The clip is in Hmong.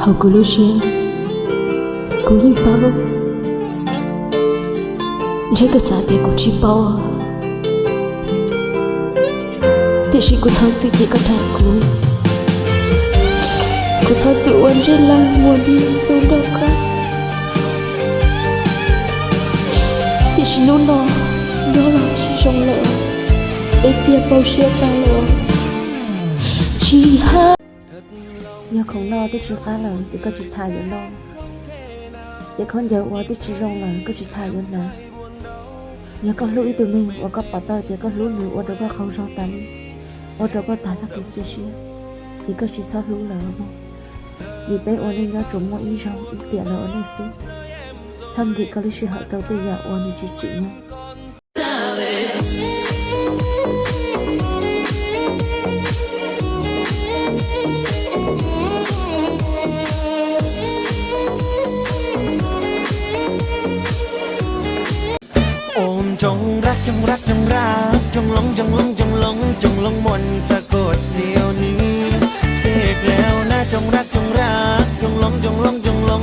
Hauv kuv lub siab, kuv yeej paub. Ntshe koj xav tias kuv tsis paub, tiam sis kuv txhob txwm cia koj dag kuv. Kuv txhob txwm ua ntsej lag muag dig hlub nrog koj. Tiam sis hnub no nyob los tsis zoo lawm, peb txiag pau siab tag lawm. Tsis hais, yog khoom noj twb tsis qab lawm ces koj tsis tham yuav noj, ces khaub ncaws ua twb tsis zoo lawm koj tsis tham yuav hnav. Yog koj hlub ib tug neeg uas koj pom tau tias koj hlub nws ua rau koj qaug zog tas li, ua rau koj tag txoj kev cia siab, ces koj tsis txhob hlub lawm mog. Vim peb ua neej nyob tsuas muaj ib zaug ib tiam lawm ua neej xwb. Txhob nkim koj lub sij hawm rau tej yam uas nws tsis tsim nyog. Ua ntsoov rab, ntsoov rab, ntsoov rab, ntsoov loo, ntsoov loo, ntsoov loo, ntsoov loo muaj txaj kuj liu ni. Ces leo na ntsoov rab, ntsoov rab, ntsoov loo, ntsoov loo, ntsoov loo,